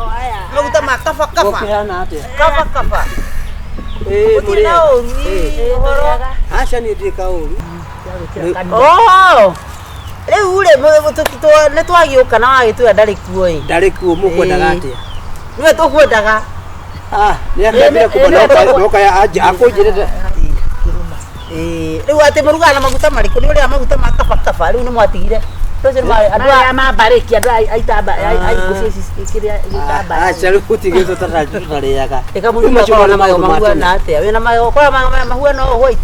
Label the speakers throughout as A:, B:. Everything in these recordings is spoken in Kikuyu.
A: Maguta ma kaba kaba.
B: Gũkĩhana atĩa?
A: Kaba kaba.
B: Ĩĩ,
A: Gũtirĩ na
B: mũrĩega.
A: ũru.
B: Ĩĩ.
A: Ũhoro.
B: Aca niĩ ndirĩ kaũru.
A: Oh. Rĩu rĩ nĩ twagĩũka na wagĩtwĩra ndarĩ kuo ĩ.
B: Ndarĩ kuo mũkwendaga
A: Ĩĩ.
B: atĩa?
A: Nĩwe tũkwendaga.
B: Ah, nĩ akĩambire
A: Ĩĩ,
B: kuma
A: nĩwe
B: noka akũnjĩrĩte.
A: Ĩĩ, rĩu atĩ mũrugaga na maguta marĩkũ? Nĩ ũrĩa maguta ma kaba kaba rĩu nĩ mwatigire. Tũcio nĩ marĩ andũ
C: Andũ aya mambarĩki andũ aya aitamba aingũcia ici kĩrĩa gĩtambaya.
B: Aca rĩu gũtirĩ tũtarĩaga.
A: Ĩka mũthuri akorwo na magego mahuana atĩa? Wĩna magego korwo magego mahuana ũũ white.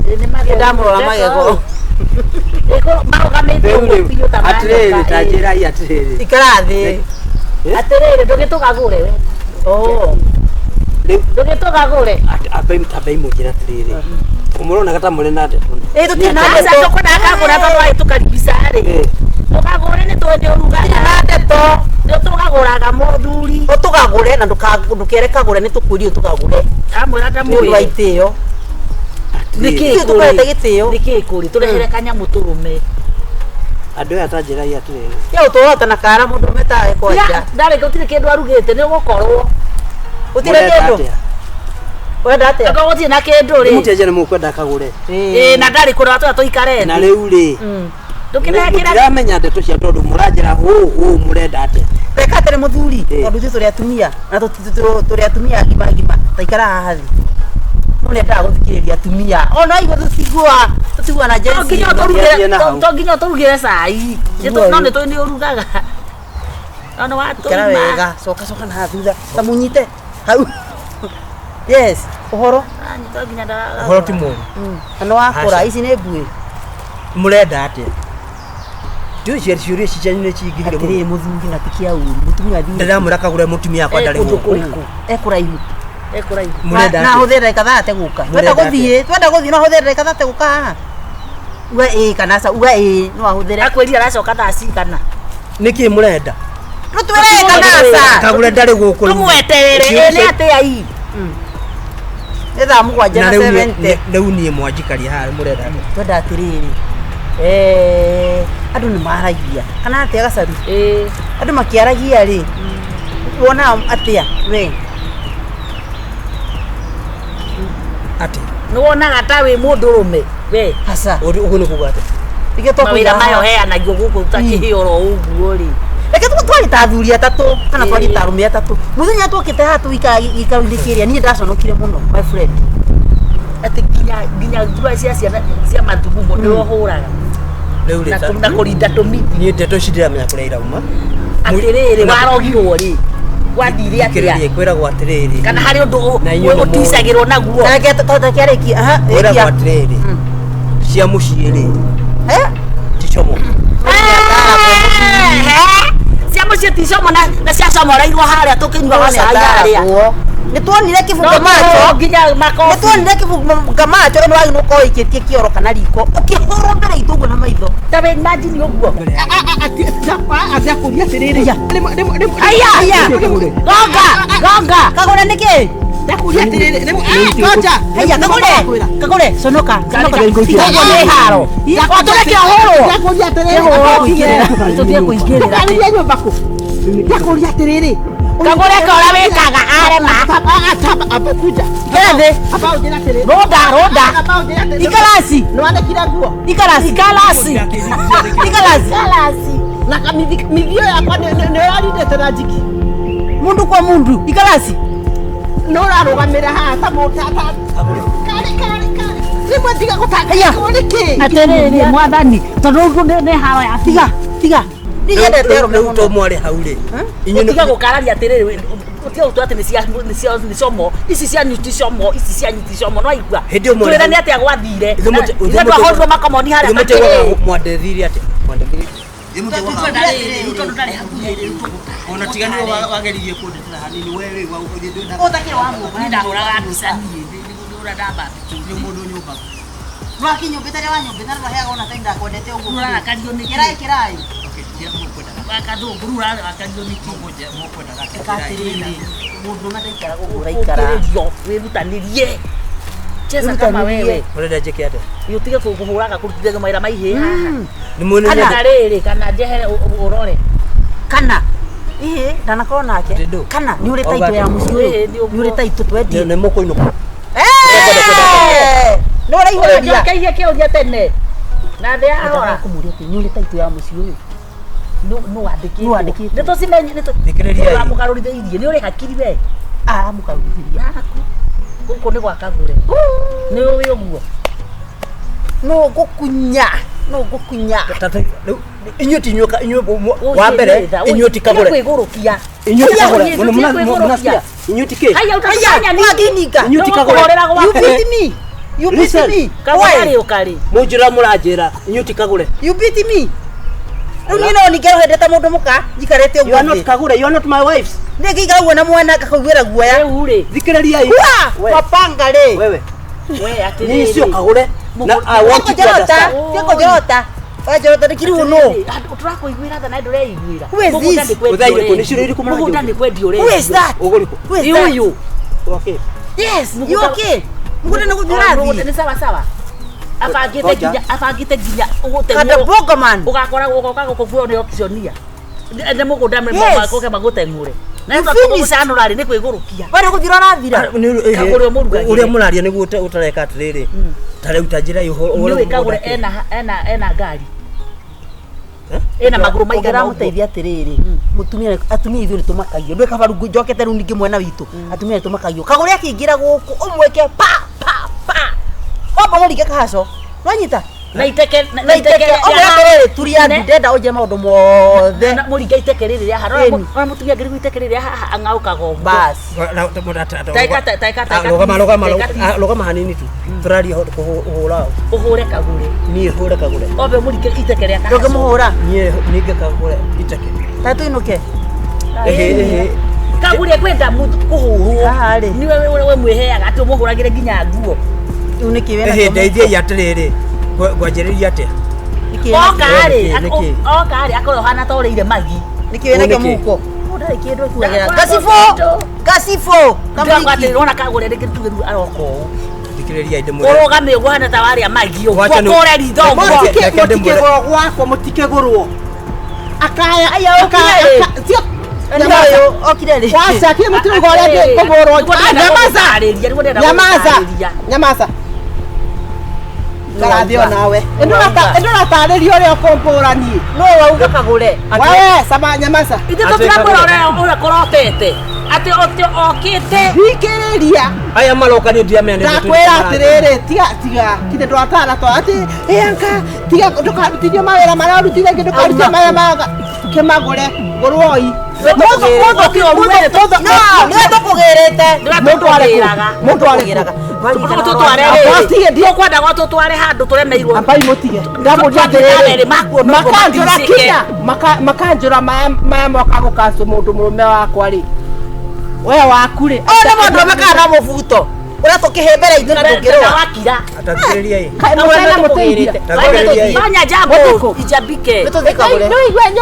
C: Nĩ magego.
A: Ndamũrora magego.
C: Ĩkorwo marũgamĩte
B: Rĩu
C: ũguo
B: rĩu
C: biũ ta
B: atĩrĩrĩ
C: manyoka,
B: ta
C: ĩĩ.
B: njĩrai atĩrĩrĩ.
A: Ikara thĩ.
C: Atĩrĩrĩ ndũgĩtũgagũre we.
A: Oh.
B: Rĩu
C: Ndũgĩtũgagũre.
B: ambai ambai mũnjĩre atĩrĩrĩ. Mũronaga ta mũrĩ na ndeto.
A: Ĩĩ tũtirĩ na
C: Aca
A: ndeto.
C: tũkwendaga kagũra tondũ wagĩ tũkaribica rĩ.
B: Ĩĩ.
C: Tũgagũre nĩ tũĩ nĩ ũrugaga.
A: Na ndeto.
C: Nĩ ũtũgagũraga mũthuri.
A: Ũtũgagũre na ndũkere kagũre nĩ tũkwĩrie ũtũgagũre.
C: Amwĩra
A: Nĩ ũndũ wa
C: ndamwĩre.
A: itĩo.
C: Nĩkĩ
A: Ithuĩ tũkũhete gĩtĩo.
C: Nĩkĩ kũrĩ tũrehere kanyamũ tũrũme.
B: Andũ aya ta njĩrai atĩrĩrĩ.
A: Ya ũtũrota na kara mũndũ ũmetaga kwanja.
C: Ndarĩ gũtirĩ kĩndũ arugĩte nĩ ũgũkorwo.
A: Gũtirĩ
B: Mũrenda
A: kĩndũ.
B: atĩa?
A: Wenda atĩa?
C: Angĩkorwo gũtirĩ na kĩndũ rĩ.
B: Mũtianjĩra nĩ mũkwenda kagũre.
C: Ĩĩ na ndarĩ kũrora tũrĩa tũikare
B: Na
C: thĩ.
B: rĩu rĩ.
C: Ndũkĩrehe kĩrĩa
B: Mũtiramenya ndeto cia tondũ mũranjĩra hũ hũ mũrenda atĩa.
A: Reka atĩrĩ mũthuri
B: Ĩĩ.
A: tondũ ithuĩ tũrĩ atumia na tũrĩ atumia agima agima taikara haha thĩ. Mũndũ nĩendaga gũthikĩrĩria atumia. Ona aigua tũtigua tũtigua na
C: to
A: Gen Z.
C: nginya
B: Mũtiathiĩ na
C: ũtũrugĩre
B: hau.
C: to nginya ũtũrugĩre cai. No nĩ tũĩ nĩ ũrugaga. No nĩ
A: Ikara
C: watũima.
A: wega coka coka na haha thutha ta mũnyite hau. Yes, ũhoro
C: To nginya ndagagũra.
B: Ũhoro ti mũru.
A: na nĩ wakũra
B: Aca.
A: ici nĩ mbuĩ.
B: Mũrenda atĩa? Ndiũĩ cia ciũria ici cianyu nĩ cingĩhire mũno.
A: Atĩrĩrĩ mũthuri na ti kĩa ũru mũtumia athire
B: Ndĩramwĩra kagũre mũtumia wakwa ndarĩ
C: Kũndũ
B: gũkũ.
C: kũrĩkũ?
A: ekũraihu.
C: Ekũraihu.
B: Mũrenda
A: na
B: atĩa?
A: hũthĩre ndagĩka thate gũka twenda
B: Mũrenda
A: gũthiĩ twenda gũthiĩ no hũthĩre ndagĩka thate gũka haha uga ĩĩ kana aca uga ĩĩ no ahũthĩre
C: Akwĩrire aracoka thaa cigana.
B: Nĩkĩ mũrenda?
A: tũtwĩre ĩĩ kana aca
B: Kagũre ndarĩ gũkũ. rĩu.
C: Tũmweterere
B: Ciũria
C: ĩ nĩ atĩa ii.
A: nĩ thaa mũgwanja
B: Na
A: na
B: rĩu
A: 70
B: rĩu niĩ mwanjikaria haha mũrenda atĩa?
A: twenda atĩrĩrĩ andũ nĩ maragia kana atĩa gacaru
C: Ĩĩ.
A: andũ makĩaragia rĩ wona atĩa we
B: Atĩa?
C: Nĩ wonaga ta wĩ mũndũrũme we.
A: aca
B: Ũguo nĩ kuga atĩa?
A: nĩkĩo
C: Mawĩra
A: twakũiga
C: maya
A: haha.
C: ũheanagio gũkũ ta kĩhĩ oro ũguo rĩ.
A: reke twari ta athuri atatũ kana twari
C: Ĩĩ.
A: ta arũme atatũ mũthenya twokĩte haha tũikara gĩikaro-inĩ kĩrĩa niĩ ndaconokire mũno my friend
C: Atĩ nginya nginya thura cia ciana cia mathugumo nĩwe ũhũraga.
B: Rĩu rĩ
C: Na
B: ta-
C: na kũrinda tũmiti.
B: niĩ ndeto ici ndiramenya kũrĩa irauma.
C: Atĩrĩrĩ warogirwo rĩ. Gwathire atĩa?
B: Thikĩrĩria kwĩragwo atĩrĩrĩ.
C: Kana harĩ ũndũ
B: Na inyuĩ nĩ mũĩ.
C: ũticagĩrwo naguo.
A: reke tũtakĩarĩkia aha
B: Kwĩragwo
A: rĩkia
B: atĩrĩrĩ. Cia mũciĩ rĩ
A: Eh?
B: ti como.
C: Cia mũciĩ ti como na ciacomoreirwo harĩa tũkĩnyuaga cai harĩa.
A: nĩ tuonire
C: No
A: kĩbungo macho
C: nginya
A: nĩ
C: makobi.
A: tuonire kĩbungo macho ĩno wagĩ nũkorwo ĩikĩtie kĩoro kana riko ũkĩhũrwo mbere itũ ũguo na maitho
C: Ta we imagine ũguo.
D: Ndakũria atĩrĩrĩ.
C: Aya!
A: Aya!
C: Gonga! Gonga!
A: kagũre nĩkĩ
D: Ndakũria atĩrĩrĩ. Ngoja.
A: haya kagũre kagũre conoka conoka
C: Tiga ũguo nĩ haro. Watũreke ũhũrwo.
D: Ndakũria atĩrĩrĩ.
C: Tũtige kũingĩrĩra.
D: Ndakũria nyũmba kũ. Ndakũria atĩrĩrĩ.
C: Kagũre ka ũrĩa wĩkaga arema.
D: Kuja.
A: Ikara thĩ
D: Amba ũnjĩre atĩrĩrĩ.
C: Rũnda rũnda.
D: Amba ũnjĩre atĩrĩrĩ.
A: ikarasi
D: Nĩwandĩkire nguo.
A: ikarasi
C: Ikalasi.
A: ikarasi
C: Ikalasi.
D: Na mithio yakwa nĩ ũrarindĩte na njiki.
A: mundu kwa mundu ikarasi
D: Nĩ ũrarũgamĩra haha ta karĩ karĩ karĩ. Rĩmwe tiga gũtangĩkwo nĩkĩ?
C: Atĩrĩrĩ mwathani tondũ ũguo nĩ haro ya
A: tiga tiga niĩ nyendete arũme
B: Rĩu
A: mũno
B: to mwarĩ hau rĩ. Inyuĩ
C: Ũtige
B: nĩ
C: gũkararia atĩrĩrĩ ũtige gũtua atĩ nĩ cia nĩ cia nĩ como ici cianyu ti como ici cianyu ti como no aigua
B: Hĩndĩ ĩyo mwarĩ
C: twĩre nĩ
B: hau-
C: atĩa gwathire
B: Ithuĩ mũti-
C: ithuĩ
B: ithuĩ mũti-
C: twahũrirwo makomoni harĩa
B: ithuĩ mũtiaugaga mwandethire atĩa? Mwandethire. Ona tiga nĩwe wageririe kũndetera hanini we rĩu
A: ũtakĩrĩ wa mũmba
C: ndahũraga mbica niĩ ndũra ndamba
B: nĩ mũndũ nyũmba.
A: rwakinyũmbĩte rĩa wanyũmbĩte rwaheaga ona time ndakwendete ũguo
C: Ũrarakario nĩkĩ?
A: kĩraĩ kĩraĩ
C: wakathũngũ rĩu ũrarakario nĩkĩ
B: Mũkwendaga atĩa?
A: ĩka atĩrĩrĩ mũndũ ũrĩa ndaikara gũkũ ũraikara
C: ũkĩrĩrio wĩrutanĩrie cheza kama wewe
B: Mũrenda njĩke atĩa?
C: ũtige kũhũraga kũrutithagia mawĩra maihĩ haha
B: Nĩ muone
C: kana rĩrĩ kana njehere ũrore
A: kana Ĩĩ, ndanakorwo nake.
B: Atĩ ndũ?
A: Kana nĩ ũrĩ
B: Auga
A: taitũ ya
B: atĩ-
A: mũciĩ ũyũ?
C: Ĩĩ, nĩ ũguo.
A: Nĩ ũrĩ taitũ twendie?
B: Nĩ mũkũinũka.
A: Eh! Nĩ ũraihũrania.
C: Kĩoria kĩũria tene na thĩ ahora
A: Kũmũria atĩ nĩ ũrĩ taitũ ya mũciĩ ũyũ?
C: nũ wandĩkĩtwo.
A: Nũ wandĩkĩtwo?
C: Nĩ tũcimenye nĩ
B: Thikĩrĩriai.
C: tũramũgarũrithĩirie nĩ ũrĩ hakiri we.
A: Aramũkarũrithĩria.
C: Yaku. Gũkũ nĩ gwa Kagũre. Nĩ ũĩ ũguo.
A: Nũ ngũkunya. Nũ ngũkunya.
B: Rĩu inyuĩ ti inyuĩ inyuĩ wa mbere inyuĩ ti Kagũre.
C: Kwĩgũrũkia.
B: Inyuĩ ti Kagũre.
C: Haya,
B: Mũno
C: ithuĩ
B: mũnasikia.
C: kwĩgũrũkia.
B: Inyuĩ ti kĩ?
C: Haya ũtacanya
A: Haya, wakininga.
B: Inyuĩ ti Kagũre.
C: Nĩgũkũhũrĩra
A: You
C: gwaku.
A: beat me. You beat
B: Listen.
A: me.
C: Kagũre
A: Why?
C: arĩ ũkarĩ.
B: Mũnjĩra mũranjĩra inyuĩ ti Kagũre.
A: You beat me. Rĩu niĩ no ningĩ rohete ta mũndũ mũka njikarĩte
B: You
A: ũguo
B: are not
A: thĩ.
B: Kagũre. You are not my wives.
A: Nĩ ngĩikara ũguo na mwana ngakũiguĩra guoya.
C: Rĩu rĩ.
B: Thikĩrĩriai.
A: Hua!
B: We.
A: Mapanga rĩ.
B: Wewe.
C: We
B: Niĩ cio
C: atĩrĩrĩ.
B: Kagũre. Na I want you to
A: Njorota,
B: understand.
A: njorota. Njorota nĩ kiriu nũ.
C: Tũrakũiguĩra tha na ndũreiguĩra.
A: Who is
C: Mũgũnda
A: this?
C: nĩ kwendio
B: Ũthaa irĩkũ? Nĩ
C: ũrendio.
B: ciũria irĩkũ mũranjũria?
C: Mũgũnda nĩ kwendio
A: Who is
C: ũrendio.
A: that?
B: Ũgũrĩkũ?
A: Who is
C: Nĩ
A: that?
C: ũyũ.
B: Okay.
A: Yes, you okay? Mũgũnda nĩ gũthiĩ
C: Mũgũnda
A: ũrathiĩ.
C: nĩ sawa sawa. Abangĩte
B: Ngoja.
C: nginya abangĩte nginya
A: Kada
C: ũgũteng'ũrwo.
A: bongo man.
C: Ũgakora ũgoka gũkũ kuo nĩ auctionia. Nĩ mũgũnda
A: Yes.
C: magoke magũteng'ũre. Na
A: You
C: ĩno
A: finished.
C: tũgũcanũra rĩ nĩ kwĩgũrũkia.
A: We nĩ gũthira ũrathira.
C: Kagũre ũmũrugagĩre.
B: Ũrĩa mũraria nĩguo ũtareka atĩrĩrĩ. Ta rĩu ta njĩra
C: Nĩũĩ Kagũre ena ena ena ngari. Ena magũrũ maigana ũguo.
A: Ũngĩramũteithia atĩrĩrĩ, mũtumia atumia ithuĩ nĩtũmakagio. Ndũĩ kaba rĩu njokete rĩu ningĩ mwena witũ. Atumia nĩtũmakagio. Kagũre akĩingĩra gũkũ ũmwĩke pa pa pa. Wamba ũmũringe kahaco. Nĩwanyita?
C: Na iteke
A: Na iteke ũmwĩre atĩrĩrĩ turia ndu ndenda ũnjĩre maũndũ mothe.
C: Na mũringe iteke rĩrĩ rĩa haha.
A: Ĩni.
C: Ona mũtumia angĩrigwo iteke rĩrĩ rĩa haha ang'aũkaga ũguo.
A: Bas.
C: Taika-
B: Rũgama
C: taika- taika-
B: rũgama hanini tu. Tũraria kũhũra
C: Ũhũre Kagũre.
B: niĩ hũre Kagũre.
C: Ombe mũringe iteke rĩa kahaco.
A: Ndũngĩmũhũra.
B: Niĩ ninge Kagũre iteke.
A: Ta tũinũke.
B: Ĩhĩ ĩhĩ.
C: Kagũre kwenda mũndũ kũhũrwo.
A: Haha rĩ.
C: Niwe we mwĩheaga atĩ ũmũhũragĩre nginya nguo.
A: Rĩu nĩkĩ wĩna
B: Ĩhĩ ndeithiai atĩrĩrĩ. Ngwanjĩrĩria atĩa?
C: Oka rĩ,
B: Nĩkĩ, nĩkĩ?
C: oka rĩ akorwo hana ta ũrĩire magi.
A: Nĩkĩ wĩna
B: Nĩkĩ?
A: kĩmũhuko? Ndarĩ kĩndũ ekuagĩra.
C: Ndakora
A: Gacibũ!
C: kĩndũ.
A: Gacibũ!
C: Ndĩrauga atĩ
A: Kamũriki.
C: wona Kagũre rĩngĩ tuge rĩu aroka ũũ.
B: Thikĩrĩriai ndĩmwĩre.
C: Ũrũgame ũguo hana ta warĩa magi ũguo.
B: Wacha nĩ-
C: Kũre ritho ũguo.
B: Reke- reke ndĩmwĩre.
D: Mũtikĩgũrwo gwakwa mũtikĩgũrwo. Akaya
A: Aya, okire rĩ.
D: Sio.
A: Nĩ ũyũ okire rĩ.
D: Wacha kile mũtirauga ũrĩa ndĩkũgũrwo.
C: Nĩguo ndĩrenda
D: Nyamaza.
C: gũgũtarĩria, nĩguo ndĩrenda
D: Nyamaza.
C: gũgũtarĩria.
D: Nyamaza. Ikara thĩ onawe. Ndũratarĩria ũrĩa ũkũmbũra niĩ.
A: Nũ wauga Kagũre?
D: Wewe sama nyamaza.
C: Ithuĩ tũtirakwĩra ũrĩa ũrĩa kũrotete. Atĩ atĩ okĩte.
D: Thikĩrĩria.
B: Aya maroka niĩ ndiramenya nĩ
D: Ndakwĩra atĩrĩrĩ tiga tiga kinde ndwatara to atĩ ĩanka tiga ndũkarutithio mawĩra marĩa ũrutire ngĩ ndũkarutithio mawĩra marĩa kĩmagũre ngũrwoi.
A: No, nĩwe tũkũgĩrĩte.
C: Nĩwe
D: Mũndũ arĩ kũ?
C: tũkũgĩraga.
D: Mũndũ arĩ kũ?
C: Tũtware
D: Amba
C: rĩrĩ.
D: tige ndiĩ-
C: Tũkwenda gwa tũtware handũ tũremeirwo.
D: Ambai mũtige. Ndamũria
C: Atĩrĩrĩ,
D: atĩrĩrĩ
C: makuo nĩguo
D: makanjũra
C: maticĩke.
D: kinya makanjũra maya moka gũkacũ mũndũ mũrũme wakwa rĩ we waku rĩ
A: Ũyũ nĩ mũndũ ũmekaga na mũbuto. Ũrĩa tũkĩhĩmbĩra ithuĩ na tũngĩrũa.
C: Wakira.
B: Atathikĩrĩriai.
D: mũtena mũteithia
B: Tathikĩrĩriai.
C: Fanya jambo
D: Mũtiko.
C: ijambike.
A: Nĩ tũthiĩ Kagũre.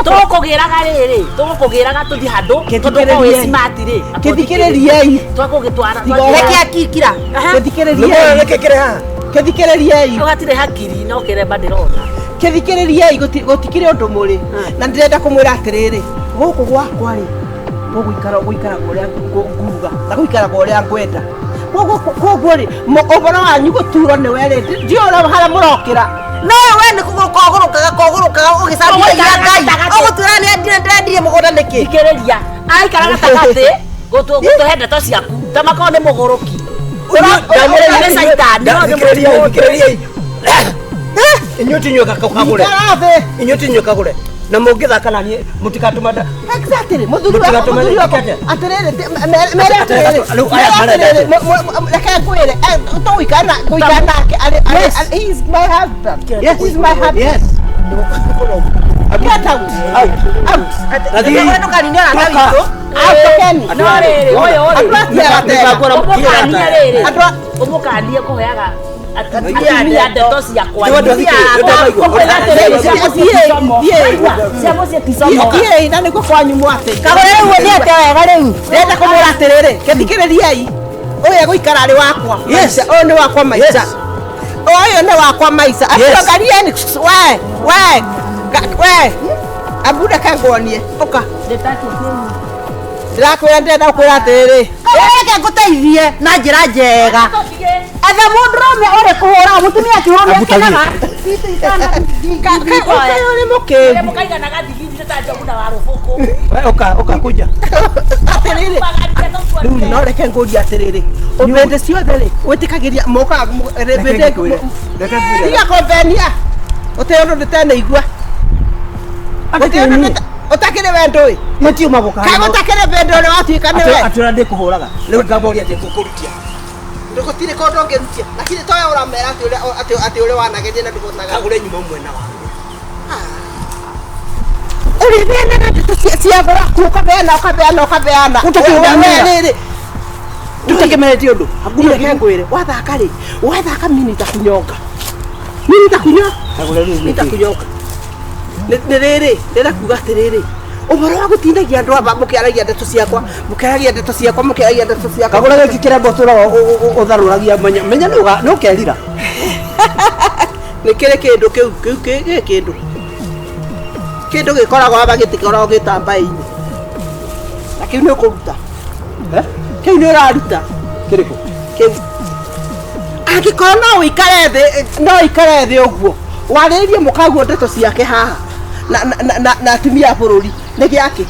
C: Tũgũkũgĩraga rĩrĩ, tũgũkũgĩraga tũthiĩ handũ tondũ ũkorwo wĩ smart rĩ.
D: Kĩthikĩrĩriei.
C: Twakũgĩtwara.
A: Reke akikira.
D: Kĩthikĩrĩriei.
B: Nĩkĩ kĩrĩ haha?
D: Kĩthikĩrĩriei.
C: Hatirĩ hakiri no kĩremba ndĩrona.
D: Kĩthikĩrĩriei gũtikĩrĩ ũndũ mũrĩ na ndĩrenda kũmwĩra atĩrĩrĩ gũkũ gwakwa rĩ gũgũikara gũikaraga ũrĩa nguga na gũikaraga ũrĩa ngwenda koguo rĩ ũhoro wanyu gũturwo nĩwe rĩ ndiũĩ ũrĩa harĩa mũrokĩra.
A: No we nĩ kũgũrũka ũgũrũkaga kogũrũkaga ũgĩcambia ira Ngai. Ũgũtwĩra nĩ endire ndĩrendirie mũgũnda nĩkĩ?
C: Thikĩrĩria. Aikara gatagatĩ gũtũhe ndeto ciaku ta makorwo nĩ mũgũrũki. Nĩ caitani, no nĩ
B: Thikĩrĩriai,
C: mũndũ.
B: thikĩrĩriai. Inyuĩ ti inyuĩ Kagũre.
D: Ikara thĩ.
B: Inyuĩ ti inyuĩ Kagũre. Na mũngĩthaka na niĩ mũtigatũma nda.
D: Exactly. Mũthuri wakwa
B: Mũtigatũme
D: mũthuri wakwa
B: nĩkĩ?
D: atĩrĩrĩ mere atĩrĩrĩ
B: Rĩu aya
D: mere
B: marenda
D: atĩrĩrĩ
B: atĩa?
D: reke ngwĩre tũgũikara na gũikara nake arĩ he is my husband.
B: Yes.
D: He is my husband.
B: Yes.
D: Get out.
B: Out.
D: Out.
B: Thathiĩ.
A: Kagũre ndũkanine arata
B: Toka.
A: witũ.
D: Out tokeni.
C: No rĩrĩ, ũyũ rĩ.
D: Andũ a
B: Nĩngakũra
C: Ũmũkanie rĩrĩ.
D: Andũ a-
C: Ũmũkanie kũheaga
A: Atumia
C: atumia
A: ndeto.
C: ndeto ciakwa.
B: Nĩ wendwa thikĩrĩria, nĩndamaigua.
C: Ũkwĩra atĩrĩrĩ, cia mũciĩ ti como.
D: Thiĩ.
C: Cia mũciĩ ti como.
D: Thiĩi na nĩguo kwanyu mwatĩ.
A: Kagũre rĩu nĩ atĩa wega rĩu?
D: Ndĩrenda kũmwĩra atĩrĩrĩ kĩthikĩrĩriei ũyũ egũikara arĩ wakwa
B: Yes.
D: maica ũyũ nĩ wakwa maica
B: Yes.
D: ũyũ nĩ wakwa maica
B: Yes.
D: Angalieni we we we Abu reke nguonie ũka ndĩrakwĩra ndĩrenda gũkwĩra atĩrĩrĩ.
A: Reke ngũteithie na njĩra njega. Etha mũndũrũme ũrĩ kũhũra mũtumia akĩhũrwo nĩ akenaga.
D: Kaĩ ũrĩ mũkĩgu.
C: Mũkaiganaga thigiri ta njogu na warũbũkũ.
B: We ũka ũka kuja.
D: Atĩrĩrĩ, rĩu no reke ngũrie atĩrĩrĩ, hĩndĩ ciothe rĩ wĩtĩkagĩria mokaga
B: Reke ngwĩre. Reke ngwĩre.
D: tiga kũmbenia ũtĩ ũndũ ndĩtenaigua.
B: Atĩ niĩ.
D: Ũtakĩrĩ we ndũĩ.
B: Matiuma gũka.
D: Kaĩ gũtakĩrĩ bĩndĩ ũrĩa watuĩka nĩ we.
B: Atĩ ũrĩa ndĩkũhũraga. Rĩu ngamboria atĩ ngũkũrutia.
D: Ndũgũtirĩ kũndũ ũngĩrutia lakini towe ũramera atĩ ũrĩa atĩ ũrĩa wanageria na ndũhotaga.
B: Kagũre nyuma mwena wa.
D: Ũrĩbeanaga ndeto cia thũraku ũkabeana ũkabeana ũkabeana.
B: Ũtakĩũramera.
D: Rĩrĩ
B: Tũtekemeretie ũndũ.
D: Hakuna reke ngwĩre wathaka rĩ wathaka mimi nitakunyonga mimi nitakunyonga
B: Kagũre rĩu nĩkĩ?
D: nitakunyonga nĩ rĩrĩ ndĩrenda kuga atĩrĩrĩ ũhoro wa gũtindagia andũ aba mũkĩaragia ndeto ciakwa mũkĩaragia ndeto ciakwa mũkĩaragia ndeto ciakwa.
B: Kagũre gĩkĩ kĩrembo tũraga ũtharũragia menya menya nĩ ũkerira.
D: Nĩ kĩrĩ kĩndũ kĩu kĩu gĩ kĩndũ kĩndũ gĩkoragwo aba gĩtikoragwo gĩtambaĩ-inĩ na kĩu nĩ ũkũruta.
B: Eh?
D: Kĩu nĩ ũraruta.
B: Kĩrĩkũ?
D: Kĩu angĩkorwo no ũikare thĩ no ũikare thĩ ũguo warĩrie mũkaguo ndeto ciake haha na na na na atumia a bũrũri nĩ gĩakĩ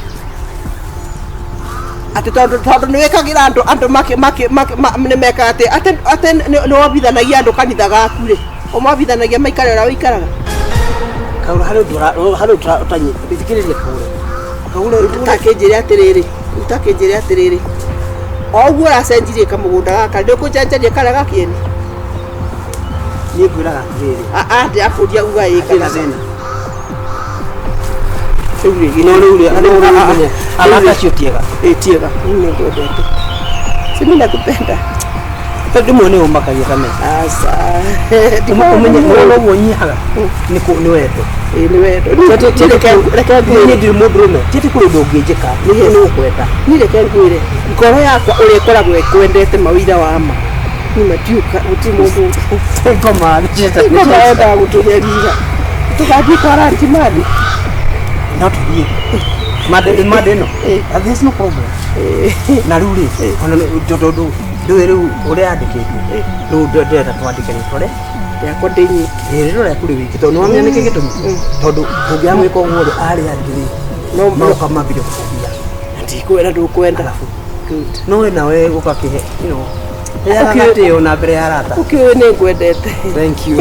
D: atĩ tondũ tondũ nĩ wĩkagĩra andũ andũ makĩ makĩ makĩ nĩ mekaga atĩ atĩ atĩ nĩ wobithanagia andũ kanitha gaku rĩ ũmobithanagia maikare ũrĩa ũikaraga.
B: Kagũre harĩ ũndũ harĩ ũndũ ũtanyita. Thikĩrĩria kagũre. Kagũre
D: ũtakĩnjĩre atĩrĩrĩ ũtakĩnjĩre atĩrĩrĩ o ũguo ũracenjirie kamũgũnda gaka ndũkũnjenjeria karĩa gakĩene.
B: Niĩ ngwĩraga atĩrĩrĩ.
D: Ndĩrakũria uga ĩ
B: Hatirĩ
D: kana
B: thĩna.
D: Rĩu rĩ
B: No rĩu rĩ no rĩu rĩ arata acio ti ega.
D: Ĩ tiega mimi nĩngwendete si mimi nakupenda.
B: Tondũ rĩmwe nĩ ũmakagia kamera.
D: Aca.
B: Ũmenye ũrĩa ũguo nyihaga nĩ nĩ wendo.
D: Ĩ nĩ wendo. Reke reke
B: Niĩ
D: ngwĩre
B: ndirĩ mũndũrũme. Ti atĩ kũrĩ ũndũ ũngĩnjĩka. Nĩ nĩ gũkwenda.
D: Niĩ reke ngwĩre ngoro yakwa ũrĩa ĩkoragwo ĩkwendete mawĩra wa ma nima ndiũka gũtirĩ mũndũ
B: Ngoma
D: ngoma yendaga gũtũnyarira tũgathiĩ kwa ranti mani.
B: No tũthiĩ. Mande mande ĩno.
D: Ĩ.
B: There's no problem. Na rĩu rĩ ona tondũ ndũĩ rĩu ũrĩa yandĩkĩtwo rĩu ndĩrenda twandĩke rĩtwa rĩa
D: Yakwa ndĩ nyiki.
B: Ĩ rĩrĩa rĩaku rĩ wiki tondũ nĩwamenya nĩkĩ gĩtũmi tondũ ũngĩaga gwĩka ũguo rĩ arĩa angĩ rĩ
D: No
B: magoka mambire gũkũgia.
D: Ndikwenda ndũkwenda. Good.
B: No we nawe ũgakĩhe you know heanaga
D: Okay.
B: gĩtĩo na mbere ya arata.
D: Ũkĩũĩ nĩ ngwendete.
B: Thank you.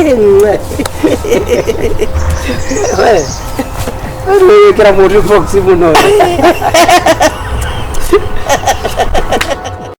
B: We wĩkĩra mũndũ box mũno.